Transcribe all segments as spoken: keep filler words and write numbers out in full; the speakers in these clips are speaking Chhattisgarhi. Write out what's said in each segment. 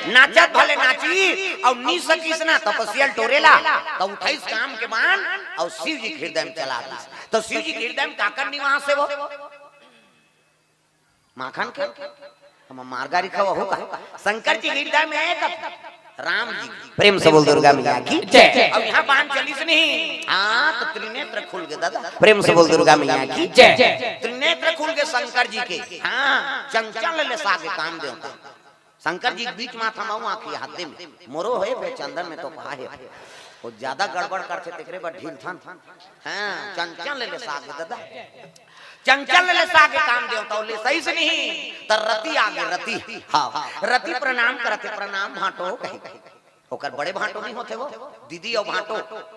नाचत भले नाची, अउ नी सकिस ना तपसिया ल टोरे ला, त उठइस काम के बान, अउ शिव जी के हृदय में चला दिस। त शिव जी के हृदय में काकर निवास हे वो? माखन के? हम मारगारी खवा हो का? शंकर जी के हृदय में हे का? राम जी। प्रेम से बोल दुर्गा मैया की जय। अब यहाँ बान चलिस नहीं। हाँ, तो त्रिनेत्र खुल गे दादा। प्रेम से बोल दुर्गा मैया की जय। त्रिनेत्र खुल गे शंकर जी के। हाँ, चंचल ले सागे काम देवता। शंकर जी के बीच माथा म आँखी हाथे में। मोरो हे बे चंदन में तो कहा हे। वो ज्यादा गड़बड़ करथे तेकरे बर ढील थन। हाँ, चंचल ले सागे दादा। चंचल ले सागे काम देवता, ले सही से नहीं, त रति आगे रति। हाँ, रति प्रणाम करथे, "प्रणाम भांटो," कही। ओकर बड़े भांटो नहीं होथे वो, दीदी अउ भांटो,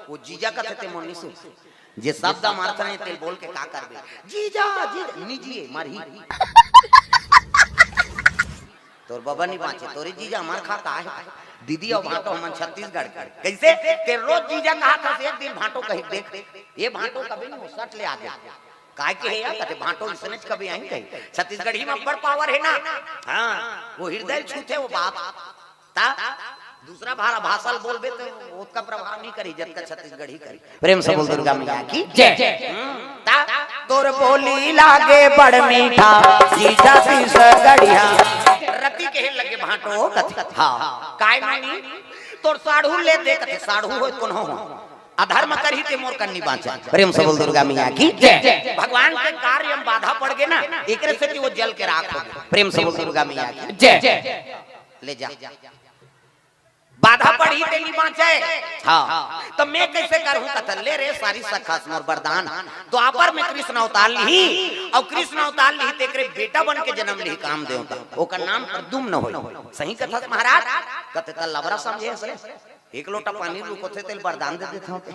वो जीजा कथे ते मोर निसु। जे शब्द मारत नहीं तेल बोल के का करबे? जीजा, जीजा, नी जिए, मरही। तोर बबा नहीं बाँचे, तोरे जीजा हमार खा का हे? दीदी अउ भांटो हमन छत्तीसगढ़ के। कइसे? ते रोज जीजा कहा था, एक दिन भांटो कही देख, ये भांटो कभी नहीं, वो सट ले आगे। काय के हे यार, कथे भांटो इसने कभी आई कही। छत्तीसगढ़ी में अब्बड़ पावर हे ना। हाँ, वो हृदय छूथे वो बात। ता दूसरा भारा भाषा ल बोलबे तो ओतका प्रभाव नहीं करी, जतका छत्तीसगढ़ी करी। प्रेम से बोल दुर्गा मैया की जय। हम्म, ता तोर बोली लागे बड़ मीठा, जीजा छत्तीसगढ़िया। रति कहे लगे भांटो कथे। हाँ, काय मानी? तोर साढ़ू ले दे कथे, साढ़ू होय कोनो हो। अधर्म करही ते मोर कन्नी बाँचा। प्रेम से बोल दुर्गा मैया की जय। भगवान के कार्य में बाधा पड़ गे ना, एकरे से कि वो जल के राख हो गे। प्रेम से बोल दुर्गा मैया की जय। ले जा। बाधा पड़ही ते नी बाँचे। हाँ। त मैं कइसे करहूँ कथा? ले रे सारी सखा मोर वरदान। द्वापर में कृष्ण अवतार लिही, अउ कृष्ण अवतार लिही तेकरे बेटा बन के जन्म लिही काम देवता। ओकर नाम प्रद्युम्न होई। सही कथस महाराज? कथे त लबरा समझे हस रे। एक लोटा पानी रुकोथे तेल वरदान दे देथंव ते।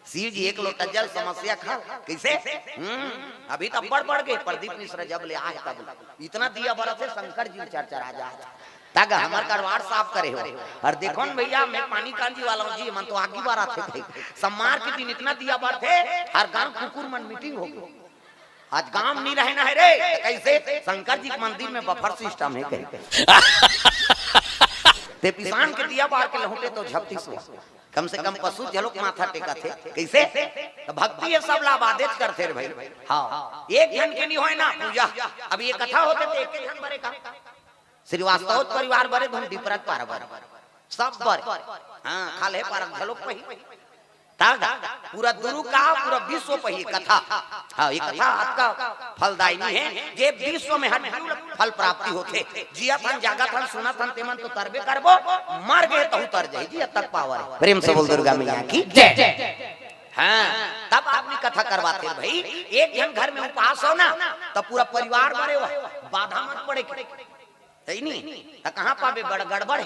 शिव जी एक लोटा जल समस्या खा। कइसे? हम्म, अभी त अब्बड़ बढ़ गे। प्रदीप मिश्रा जब ले आए तब इतना दिया बरत हे, शंकर जी चरचरा जात। तग हमर करवार साफ करे हो। अउ देखो न भइया, मैं पानी कांजी वाला हूँ जी, मन तो आगी बार आथे भाई। सम्मार के दिन इतना दिया बरथे, हर गांव कुकुर मन मीटिंग हो गे। आज गांव नहीं रहना हे रे, कइसे? शंकर जी के मंदिर में बफर सिस्टम हे कहीं। ते पिसान के दिया बार के लहुटे तो झपटी सो। कम से कम पशु झलोक माथा टेकथे। कइसे? त भक्ति ये सब ला आबादेच करथे रे भाई। हाँ, एक झन के नहीं होय ना पूजा। अब ये कथा होथे त एक झन बरे का? श्रीवास्तव परिवार बरे, धुन डिपरत पार बरे, सब बरे। हाँ, खाल्हे पारक झलोक पही। तब पूरा दुरु का पूरा विश्व पही कथा। हाँ, ये कथा अतका फलदायिनी हे, जे विश्व में हर जीव ल फल प्राप्ति होथे। जियत हन, जागत हन, सुनत हन, तेमन तो तरबे करबो, मर गे तहु तर जाही, जियत तक पावर हे। प्रेम से बोल दुर्गा मैया की जय। हाँ, तब आदमी कथा करवाथे भाई। एक झन घर में उपास हो ना, तब पूरा परिवार बरे हो, बाधा मत पड़े। सही नहीं? त कहाँ पाबे? बड़ गड़बड़ हे।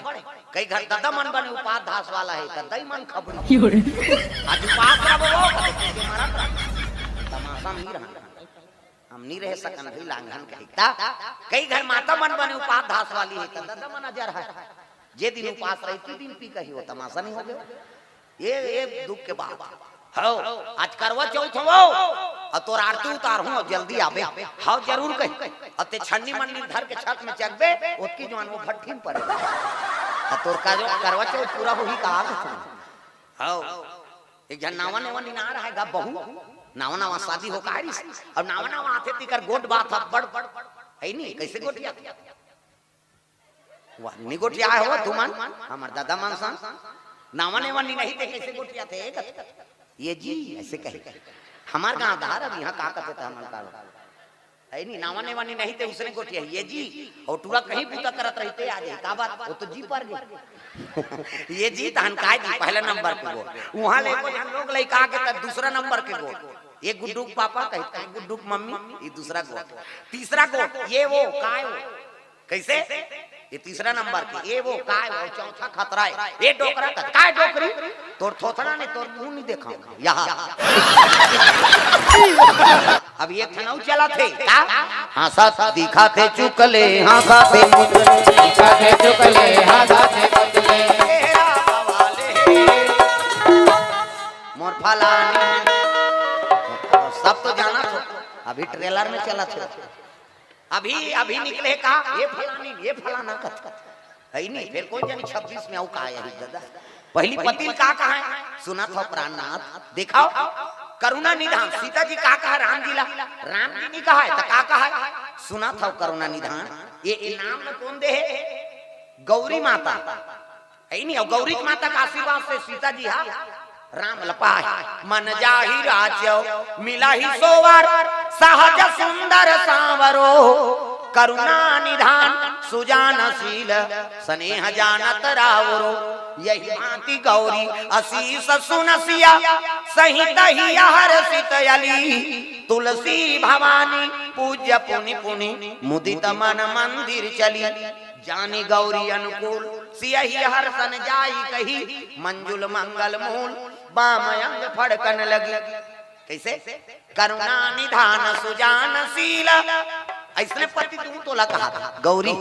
कई घर ददा मन बने उपास धास वाला हे, त दई मन खबड़ी। आज उपास रहो, कते कते मरत रहो। तमाशा नहीं रहना। हम नहीं रह सकन भाई, लांघन कही। त कई घर माता मन बने उपास धास वाली हे, त ददा मन अजर हे। जे दिन उपास रही, ती दिन पी कही, वो तमाशा नहीं हो गया। ये, ये दुख के बात। हव, आज करवा चौथ हवव, अउ तोर आरती उतारहूँ, जल्दी आबे। हव, जरूर कही। अउ ते छन्नी मन्नी धर के छत में चघबे, ओतकी जुवार वो भट्ठी में पड़े। अउ तोर का जो करवा चौथ पूरा होही का आगे तू। हव, एक झन नावा नेवा निना रहा हे गा बहू, नावा नावा शादी हो का रिस, अउ नावा नावा आथे तिकर गोठ बात ह बड़, बड़, हे नी, कइसे गोठियाथे? वाह, नी गोठियाए हो तुमन, हमर ददा मन सन। नावा नेवा नी नहीं ते कइसे गोठियाथे? ये जी, अइसे कहे। हमर गाँव धार, अब यहाँ का कथे त हमन का। हे नी, नावा नेवा नी नहीं ते उसने गोठिया, ये जी, अउ टूरा कहीं बूता करत रहिथे, आ जाही, का बात, वो तो जी पर गे। ये जी, तहन काय जी, पहला नंबर के गोठ। उहाँ ले एको झन लोग लइका आगे त दूसरा नंबर के गोठ। ये गुड्डू के पापा कही, कही गुड्डू के मम्मी, ये दूसरा गोठ। तीसरा गोठ, ये वो, काय वो? कइसे? ये तीसरा नंबर के, ये वो, काय वो, चौथा खतरा हे। ये डोकरा का, काय डोकरी? तोर थोथना नहीं, तोर मुँह नहीं देखा। यहाँ। अब ये ठन अउ चलत हे, का? हाँ, सच दिखाथे चुकले, हाँ, साथे मुकले। दिखाथे चुकले, हाँ, साथे मुकले। मोर फलानी। सब तो जानत हो, अभी ट्रेलर में चलत हे। अभी, अभी निकले का, ये फलानी, ये फलाना कथ। हइ नहीं, फेर कोन जनी छब्बीस में अउ का आही दादा। पहिली पति ल का कहा हे? सुनत हव प्राणनाथ। देखव, करुणा निधान। सीता जी का कहा हे राम जी ला? राम जी नहीं कहा हे, त का कहा हे? सुनत हव करुणा निधान। ये, ये नाम ल कोन दे हे? गौरी माता। हइ नहीं, अउ गौरी माता के आशीर्वाद से सीता जी हा राम ल पाय। मन जाहि राचव मिलहि सोवर, सहज सुंदर सांवरो। करुणा निधान सुजान शील, स्नेह जानत रावरो। यहि भांति गौरी असीस सुन सिय, सहित हिय हरषित अली। तुलसी भवानी पूज्य पुनि पुनि, मुदित मन मंदिर चली। जानि गौरी अनुकूल, सियहि हरषन जाई कही, मंजुल मंगल मूल, बाम अंग फड़कन लगी। कइसे? करुणा निधान सुजान शील। अइसने पति तुम तोला कहा था, गौरी।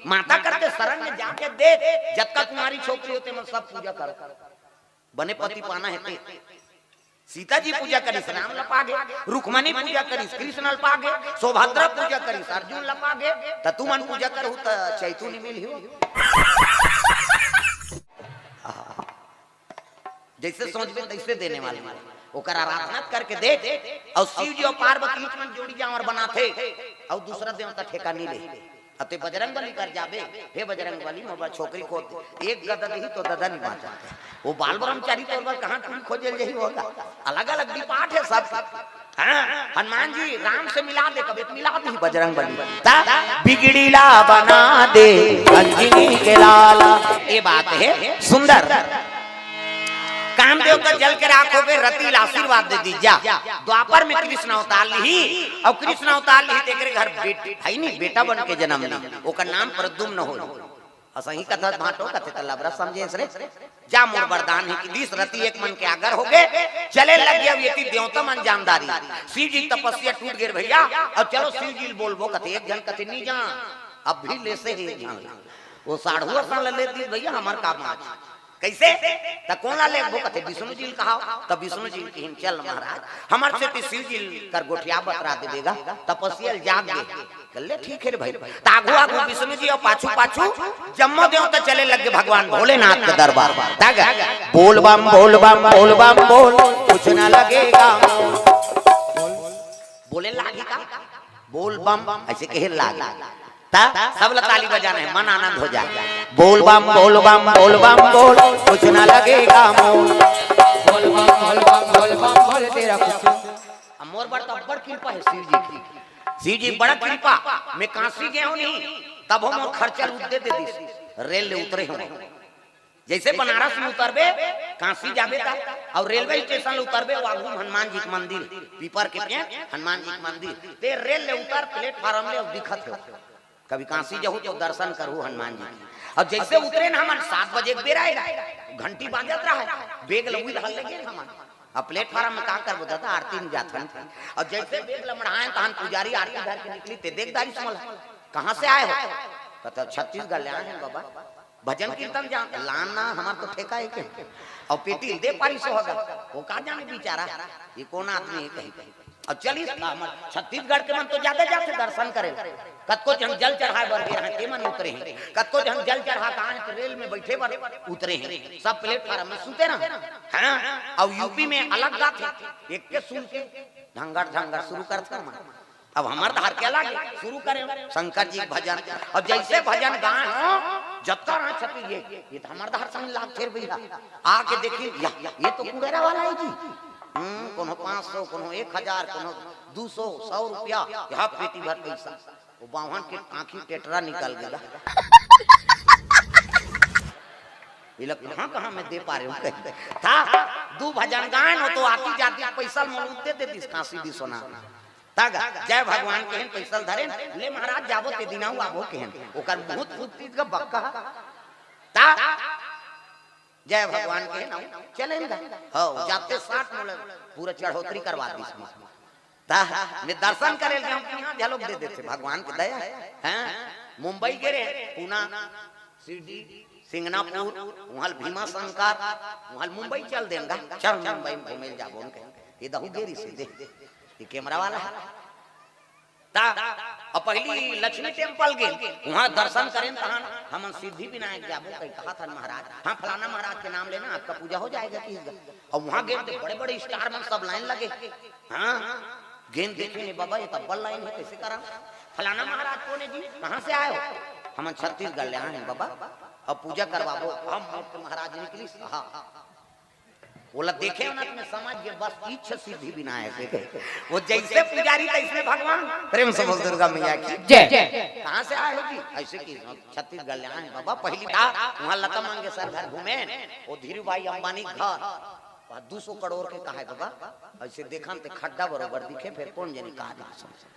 माता करके शरण में जाके देख, जतका कुंवारी छोकरी हो तेमन सब पूजा कर। बने पति पाना हे ते। सीता जी पूजा करिस, राम ल पागे, रुक्मणी पूजा करिस, कृष्ण ल पागे, सुभद्रा पूजा करिस, अर्जुन ल पागे, त तुमन पूजा करहू त चैतू नहीं मिलही। जइसे सोचबे तइसे देने वाले। ओकर आराधना करके देख, अउ शिव जी अउ पार्वती मन जोड़ी जांवर बनाथे, अउ दूसरा देवता ठेका नहीं ले। अते बजरंग बली कर जाबे, हे बजरंग बली, मोर बर छोकरी खोज दे। एक गदा दिही त ददा नहीं बांचत। वो बाल ब्रह्मचारी तोर बर कहाँ टूरी खोजे ल जाही होगा? अलग-अलग डिपार्ट हे सब। हाँ, हनुमान जी राम से मिला दे, कबे त मिला दिही बजरंग बली। त बिगड़ी ला बना दे अंजनी के लाला। ये बात हे सुंदर। कामदेव त जल के राख होगे, रति ल आशीर्वाद दे दिस जा। द्वापर में कृष्ण अवतार लिही, अउ कृष्ण अवतार लिही, तेकरे घर बेट-, हइ नहीं, बेटा बन के जनम लिही, ओकर नाम प्रद्युम्न होही। असही कथा भांटो कथे त लबरा समझेस रे। जा मोर वरदान हे कि दिस, रति एक मन के आगर होगे, चले लग गे। अब एती देवता मन जानदारी, शिव जी तपस्या टूट गे भइया, अउ चलो शिव जी ल बोलबो कथे, एक झन कथे नहीं जा, अब भी लेसे हे एक झन। वो साढ़ू असन ल ले दिस भइया, हमर का बांच। कइसे? त कोन ला लेगबो कथे, विष्णु जी ल कहाव। त विष्णु जी ल किहिन, चल महाराज, हमर सेती शिव जी ल कर गोठिया बतरा देबे गा, तपस्या ल जाग गे। कले ठीक हे रे भाई। त आगू आगू विष्णु जी अउ पाछू पाछू जम्मो देवता चले लग गे भगवान भोलेनाथ के दरबार। त गा, बोल बम बोल बम बोल बम बोल, कुछ न लगेगा मोल। बोले लागही का? बोल बम, अइसे कहे लाग। त सब ल ताली बजाना हे, मन आनंद हो जाए। बोल बम बोल बम बोल बम बोल, कुछ न लगेगा मोल। बोल बम बोल बम बोल बम बोल, तेरा कुछ। अब मोर बर त अब्बड़ कृपा हे शिव जी के। शिव जी बड़ा कृपा। मैं काशी गे हंव नहीं, तभो मोर खर्चा ल उद्दे दे दिस, रेल ले उतरे हंव। जइसे बनारस में उतरबे, काशी जाबे त, अउ रेलवे स्टेशन ले उतरबे, वो आगू में हनुमान जी के मंदिर, पीपर के पेड़, हनुमान जी के मंदिर, ते रेल ले उतर, प्लेटफार्म ले अउ दिखत हे। कभी काशी जाहू त दर्शन करहू हनुमान जी के। अउ जइसे उतरेन हमन, सात बजे के बेरा हे, घंटी बाजत रहय, बेग ल उही ल लेगेन हमन। अब प्लेटफार्म में का करबो दादा, आरती में जाथन। अउ जइसे बेग ल मढ़ाएन, तहन पुजारी आरती धर के निकलिस, ते देख डारिस मोला, कहाँ से आए हो? कथे, छत्तीसगढ़ ले आए हन बाबा। भजन कीर्तन जान लान ना, हमर तो ठेका हे के। अउ पेटी ल दे पारिस होगा, वो का जाने बिचारा, ये कोन आदमी हे कहीं। अउ चलिस, हमर छत्तीसगढ़ के मन तो जादा जाथे दर्शन करे। कतको झन जल चढ़ाए बर गे रहंय, ते मन उतरे हें। कतको झन जल चढ़ा के आए त रेल में बइठे बर उतरे हें। सब प्लेटफार्म में सुते रहंय। हाँ, अउ यूपी में अलग गाथे, एक के सुन के ढंगर ढंगर शुरू करथे मन। अब हमर धार के अलग हे, शुरू करे शंकर जी के भजन। अउ जइसे भजन गाए हंव, जतका रहंय छत्तीस, ये, ये त हमर धार संग लागथे रे भइया। आके देखिन, या, ये तो कुड़ेरा वाला हे जी। हम्म, कोनो पाँच सौ, कोनो एक हजार, कोनो दू सौ, सौ रुपया, ये पेटी भर पइसा। वो बाम्हन के आँखी टेटरा निकल गे। ये लोग कहाँ, कहाँ मैं दे पा रहे हूँ कहीं। त दू भजन गाएन, वो तो आती जाती पइसा ल मोला उद्दे दे दिस, काशी विश्वनाथ। त गा, जय भगवान कहेन, पइसा ल धरेन, ले महाराज जाबो ते दिन अउ आबो कहेन। ओकर मुहूर्त फुर्ती के बक्का। त जय भगवान कहेन, अउ चलेन गा। हव, जाते साथ मोला पूरा चढ़ोतरी करवा दिस। त मैं दर्शन करे ल गेंव, इहाँ घलोक दे देथे, भगवान के दया हे। हाँ, मुंबई गे रहेन, पूना, शिरडी, सिंगनापुर, उहाँ ले भीमा शंकर, उहाँ ले मुंबई चल देन गा। चल मुंबई में घूमे ल जाबो कहे। ये दहू गे रिहिसे दे, ये कैमरा वाला हे। त अब पहली लक्ष्मी टेम्पल गेन, वहां दर्शन करेन, तहां हमन सिद्धि विनायक जाबो कही कहा था महाराज। हाँ, फलाना महाराज के नाम लेना, आपका पूजा हो जाएगा कि। अब वहां गेन तो बड़े बड़े स्टार मन सब लाइन लगे। हाँ, गेन देखे ने बाबा, ये तब्बल लाइन है, कैसे करा? फलाना महाराज कौन है जी, कहाँ से आए हो? हमन छत्तीसगढ़ ले आए हैं बाबा, अब पूजा करवाबो। हम मोट महाराज निकलिस, हाँ। ओला देखे हो ना, तुम्हें समझ गए, बस इच्छा सिद्धि विनायक है। वो जैसे पुजारी तैसने भगवान। प्रेम से बोल दुर्गा मैया की जय। कहाँ से आए हो जी? ऐसे कि छत्तीसगढ़ ले आए हैं बाबा, पहली बार वहाँ लता मंगेशकर घर घूमे, वो धीरू भाई अंबानी घर, वहाँ दो सौ करोड़ के कहा है बाबा। ऐसे देखन ते खड्डा बरोबर दिखे, फिर कौन जनी कहा दिखे।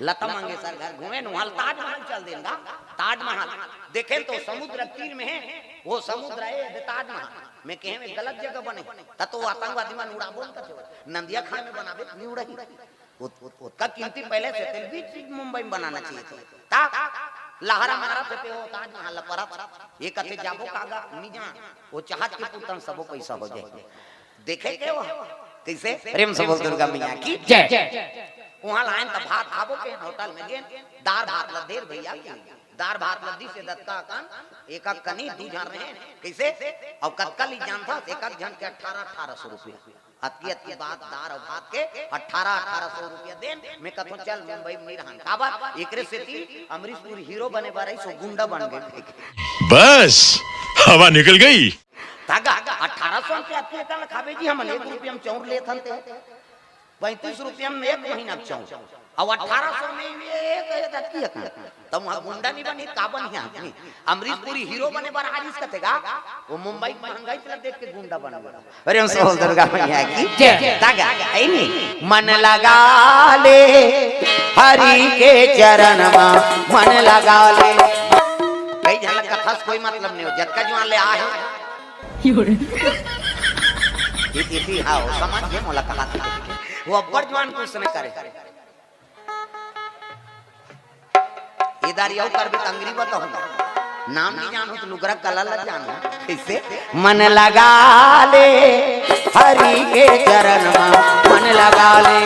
लता मंगेशकर घर घूमे न, वहां ताजमहल चल देन गा। ताजमहल देखे तो समुद्र तीर में है, वो समुद्र है, ये ताजमहल में कहे में गलत जगह बने, त तो वो आतंकवादी मन उड़ाबो न करते, नंदिया खान में बनाबे नहीं उड़ही। वो, वो, वो का कीमती पैलेस है, तेल बीच मुंबई में बनाना चाहिए था। ता लहरा मारा थे पे हो ताजमहल परत, ये कथे जाबो कागा निजा, वो चाहत के पुतन सबो पैसा हो जाए। देखे के वो कैसे प्रेम से बोल दुर्गा मैया की जय। वहां लाइन त भात खाबो के होटल में गेन, दार भात ला देर भैया के, दार भात ला दिस दतका कन, एक एक कनी दू झन रहे। कैसे? अब कतका ली जानता, एक एक झन के अठारह अठारह सौ रुपया। अतकी अतकी बात, दार और भात के अठारह अठारह सौ रुपया देन। मैं कथों चल मुंबई में नहीं रहन, काबर एकरे सेती अमरीश पुरी हीरो बने बर आई, सो गुंडा बन गए। बस, हवा निकल गई। तागा अठारह सौ रुपया अतकी अकन खाबे जी, हमन एक रुपया में चाउर लेत हन ते, पैंतीस रुपया में एक महीना के चाउर, अब अठारह सौ में एक, एक अतकी अकन। त वहाँ गुंडा नहीं बनी, का बनी आदमी? अमरीश पुरी हीरो बने बर आरिस कथे गा, वो मुंबई के महंगाई ला देख के गुंडा बन गया। प्रेम से बोल दुर्गा मैया की जय। तागा, ऐ नी, मन लगा ले हरि के चरण मा, मन लगा ले। कई झन ला कथा से कोई मतलब नहीं हो, जतका जुआन ले आ है। इति, इति, हाँ, वो समझ गए, मोला कहा था। वो अब्बड़ जुआन कुछ नहीं करे। इधर यू करबे त अंगरी बताहूं। नाम नहीं जानो त लुगरा कला ला जानो। कैसे? मन लगा ले हरि के चरण मा, मन लगा ले।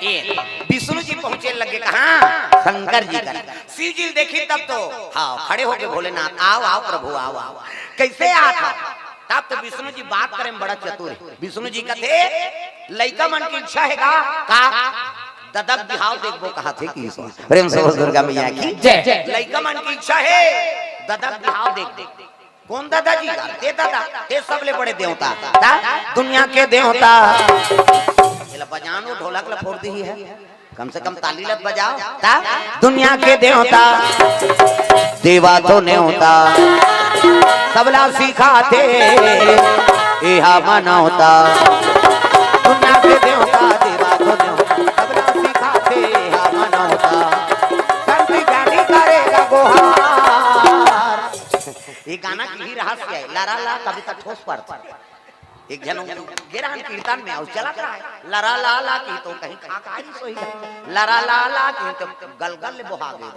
ए, विष्णु जी पहुंचे लगे कहाँ? शंकर जी कर। शिव जी देखी तब तो, हाँ, खड़े होके भोलेनाथ, आओ, आओ प्रभु, आओ, आओ। कैसे आता? तब तो विष्णु जी बात करे में बड़ा चतुर है। विष्णु जी कथे, लइका मन की इच्छा है का? का? ददा के बिहाव देखबो कहा थे कि ईश्वर। प्रेम से बोल दुर्गा मैया की जय। लइका मन की इच्छा है, ददा के बिहाव देख दे। कौन ददा जी? ते ददा, ते सबले बड़े देवता। ता? दुनिया के देवता। एला बजानो, ढोलक ला फोड़ दी है। कम से कम ताली लत बजाओ। ता? दुनिया के देवता, देवा तो नेवता, सबला सिखाथे एहा मनौता। दुनिया के देवता, देवा तो नेवता, सबला सिखाथे एहा मनौता। संत जानी करेगा गोहार। ये गाना के ही रहस्य है। लारा ला कविता ठोस पढ़। एक झन गे रहन कीर्तन में अउ चलत रहा है, लरा ला ला की तो कहीं खा खा ही सोई, लरा ला ला की तो गलगल ले बोहा गए।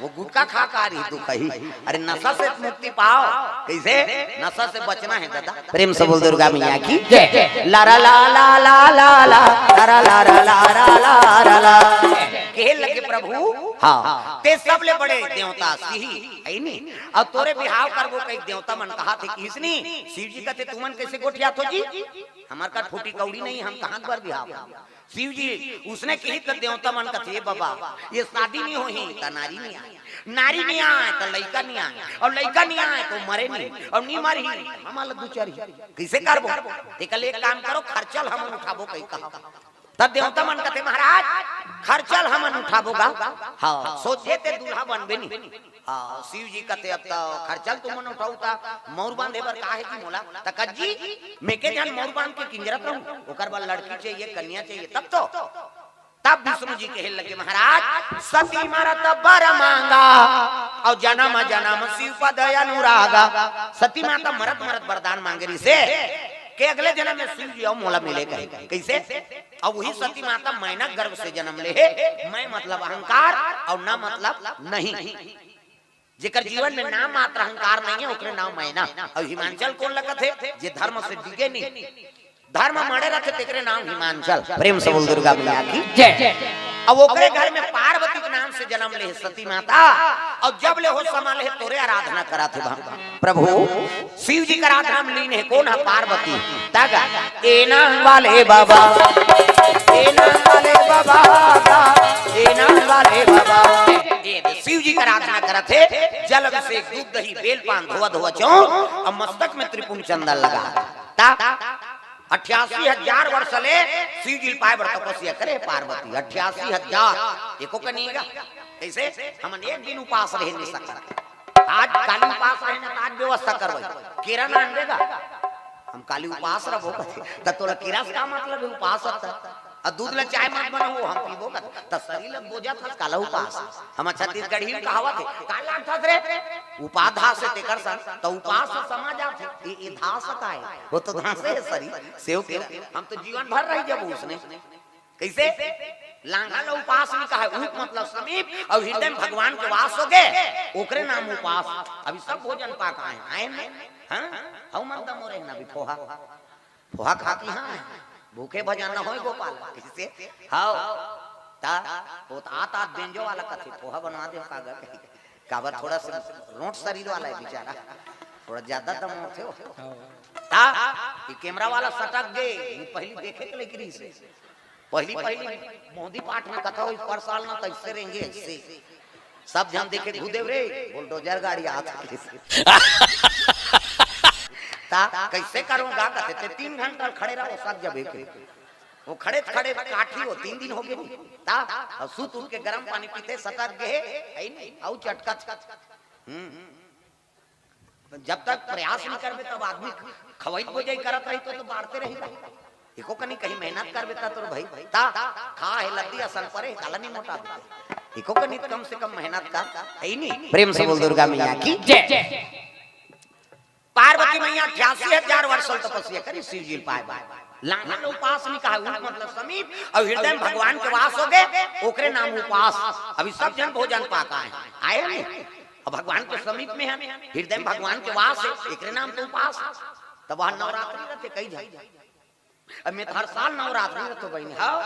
वो गुटखा खा खा रही तू कही, अरे नशा से मुक्ति पाओ। कैसे? नशा से बचना है दादा। प्रेम से बोल दुर्गा मैया की जय। लरा ला ला ला ला ला, लरा ला ला ला ला ला ला ला। कहे लगे प्रभु, हाँ, ते सबले बड़े देवता सिही है नी, अउ तोरे बिहाव करबो कई देवता मन कहा थे किसनी। शिव जी कहते, तुमन कैसे गोठियात हो जी? हमार कर फूटी कौड़ी नहीं, हम कहाँ बर बिहाव करबो? शिव जी उसने कही त देवता मन कहते, "ए बाबा, ये शादी नहीं होही त नारी नहीं आए, नारी नहीं आए त लइका नहीं आए, अउ लइका नहीं आए त मरे नहीं, अउ नहीं मरही हमला दू चार ही, कैसे करबो?" तेकर ले एक काम करो, खर्चल हमन उठाबो कई कहा। त देवता मन कहते, महाराज, खर्चल हमन उठाबो गा। हाँ, सोचे ते दूल्हा बनबे नहीं। हाँ, शिव जी कहते, अब तो खर्चल तुमन उठाऊ ता, मौर बांधे बर का है जी मोला? त कज्जी, मैं के जान मौर बांध के किंजरत रहूं, ओकर बर लड़की चाहिए, कन्या चाहिए, तब तो। तब विष्णु जी कहे लगे, महाराज, सती मरत बर मांगा, अउ जन्म जन्म शिव पद अनुरागा। सती माता मरत मरत वरदान मांगे रही से, के अगले जन्म में शिव जी अउ मोला मिले कहे। कैसे? अब वही सती माता मैना गर्भ से जन्म ले हे, मैं मतलब अहंकार अउ ना मतलब नहीं। जेकर जीवन में नाम मात्र अहंकार नहीं है, ओकरे नाम मैना। अउ हिमांचल कौन लगत है? जे धर्म से डिगे नहीं, धर्म माड़े रखे, तेकरे नाम हिमांचल। प्रेम से बोल दुर्गा मैया की जय। अब ओकरे घर में पार्वती के नाम से जन्म ले हे सती माता, अउ जब ले हो समा ले हे तोरे आराधना करत हे भगवान। प्रभु शिव जी के आराधना में लीन हे। कोन हे? पार्वती। तगा, ए नाम वाले बाबा, ए नाम वाले बाबा, गा, ए नाम वाले बाबा। ये शिव जी के आराधना करत हे, जल अभिषेक, दूध दही, बेल पान, धोवा धोवा चौं, अउ मस्तक में त्रिपुंड चंदन लगा। ता अट्ठासी हजार वर्ष ले शिव जी ल पाए बर तपस्या करे पार्वती, अट्ठासी हजार। एको कनी गा। कइसे? हमन एक दिन उपास रहे नइ सकत। आज काली उपास रहे ना, त आज व्यवस्था करबे। केरा लान देगा, हम काली उपास रहो कथे। त तोला केरा से का मतलब हे उपास रहता? अउ दूध ला चाय मत बनाओ, हम पीबो कथे। त शरीर ला बोझा थस, काला उपास। हम छत्तीसगढ़ी में कहावत हे, "का लान थस रे? उपाधास हे तेकर सन।" त उपास से समा जात हे। ये, ये धास का हे? वो तो धासे हे शरीर, सेव केरा। हम तो जीवन भर रही जब उसने। कइसे? लांघा ला उपास नइ कहाय, उप मतलब समीप, अउ हृदय में भगवान के वास होगे, ओकरे नाम उपास। अभी सब भोजन पाक आए, आए ना? हाँ? हऊ मन त मोरे ना भी पोहा। पोहा खा के हाँ, भूखे भजन न होय गोपाल। कइसे? हव। ता, वो त आत आत बेंजो वाला कथे, पोहा बनवा दे, का गा कही। काबर थोड़ा से रोंट शरीर वाला हे बेचारा, थोड़ा ज्यादा दम होथे वो। ता, ये कैमरा वाला सटक गे, ये पहिली देखे के लइक रहिस हे। पहिली, पहिली मोदी पाठ में कथा होई, पर साल ना तइसे रहेंगे, अइसे। सब झन देखे घू देव रे, बुलडोजर गाड़ी आत हे। ता, कइसे करों गा कथे, ते तीन घंटा खड़े रहो, सट जबे के। वो खड़े खड़े काठी हो, तीन दिन होगे। ता, अउ सूत उठ के गरम पानी पीथे, सटक गे हे, अइ नहीं, अउ चटकत। हम्म। जब तक प्रयास नइ करबे, तब आदमी खवई बोजई करत रही तो, तो बाढ़ते रही। एको कनी कहीं मेहनत करबे, त तोर भाई, ता, खा हे लद्दी असन परे, काला नइ मोटा देते। एको कनी कम से कम मेहनत कर, हे नहीं? प्रेम से बोल दुर्गा मैया की जय। पार्वती मैया अट्ठासी हजार वर्ष ले तपस्या करी शिव जी ल पाए बर। लांघा ला उपास नइ कहाय, उप मतलब समीप, अउ हृदय में भगवान के वास होगे, ओकरे नाम उपास। अभी सब झन भोजन पाक आए, आए नहीं? अब भगवान के समीप में हे, हृदय में भगवान के वास हे, एकरे नाम तो उपास। तब वहाँ नवरात्रि रहिथे कई झन। अब मैं तो हर साल नवरात्रि रहिथों बहिनी, हव।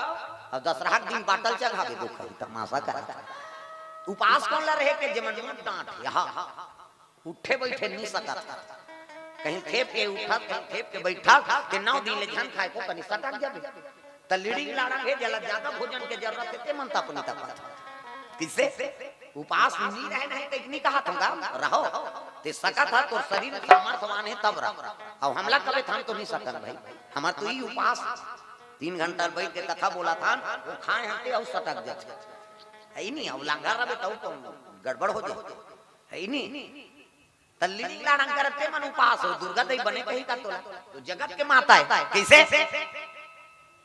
अब दसरहा के दिन बाटल चघाबे, देखो, तमाशा करत हे। उपास कोन ला रहे के? जेमन मुंह डांट, यहाँ उठे बइठे नइ सकत हे। कहीं खेप के उठत, कहीं खेप के बइठत, ते नौ दिन ले झन खाए को कनी सटक जाबे। त लीडिंग लाड़ंग हे, जेला ज्यादा भोजन के जरूरत हे, ते मन तपनी तपत। कइसे? उपास नइ रहे नहीं, त नइ कहाथों गा, रहो। ते सकत हे, तोर शरीर सामर्थवान हे, तब रह। अउ हमला कबे थान तो नइ सकन भाई। हमर तो ई उपास, तीन घंटा बइठ के कथा बोलत हन, वो खाए हन ते अउ सटक जाथे। हे नहीं, अउ लांघा रबे तउ तो गड़बड़ हो जाए। हे नहीं? त लीडिंग लाड़ंग करत ते मन उपास हो, दुर्गा दई बने कही का तोला? तो जगत के माता हे। कइसे?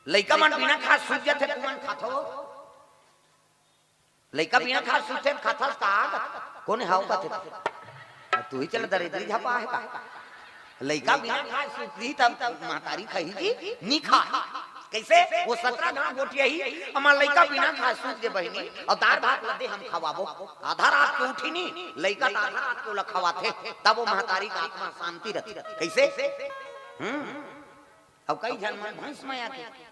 लइका मन बिना खाए सूत जाथे, तुमन खाथो? लइका बिना खाए सूते, खाथस का? कोन हव कथे? अब तू ही चल दरिद्री झपा हे का? लइका बिना खाए सूत ली तब महतारी कही जी, "नी खा।" कइसे? वो सतरा घांव गोठियाही, हमर लइका बिना खाए सूत गे बहिनी, अउ दार भात ला दे हम खवाबो। आधा रात के उठी नी, लइका त आधा रात के ओला खवाथे, तब वो महतारी के आत्मा शांति रथे। कइसे? हम्म। अउ कई झन मन भैंस मया के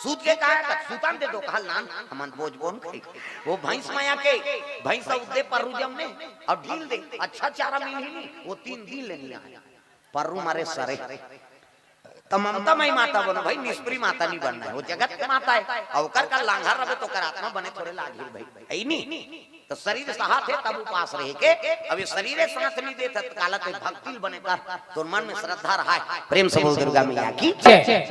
सूत गे का, त सुतन दे दो, कहल नान, हमन बोझ बोन खाई। वो भैंस मया के, भैंस उद्दे परू जम ने, अउ ढील दे, अच्छा चारा मिलही नी, वो तीन दिन ले नइ आए। परू मारे सरे। त ममता मई माता बनो भाई, निष्प्री माता नइ बनना हे, वो जगत के माता हे। अउ ओकर का लांघा रबे त ओकर आत्मा बने थोरे लागही भाई, हे नी? त शरीर साथ हे तब उपास रहे के, अब ये शरीर साथ नइ देत हे, त काला ते भक्ति ल बने कर, तोर मन में श्रद्धा रहाय। प्रेम से बोल दुर्गा मैया की जय।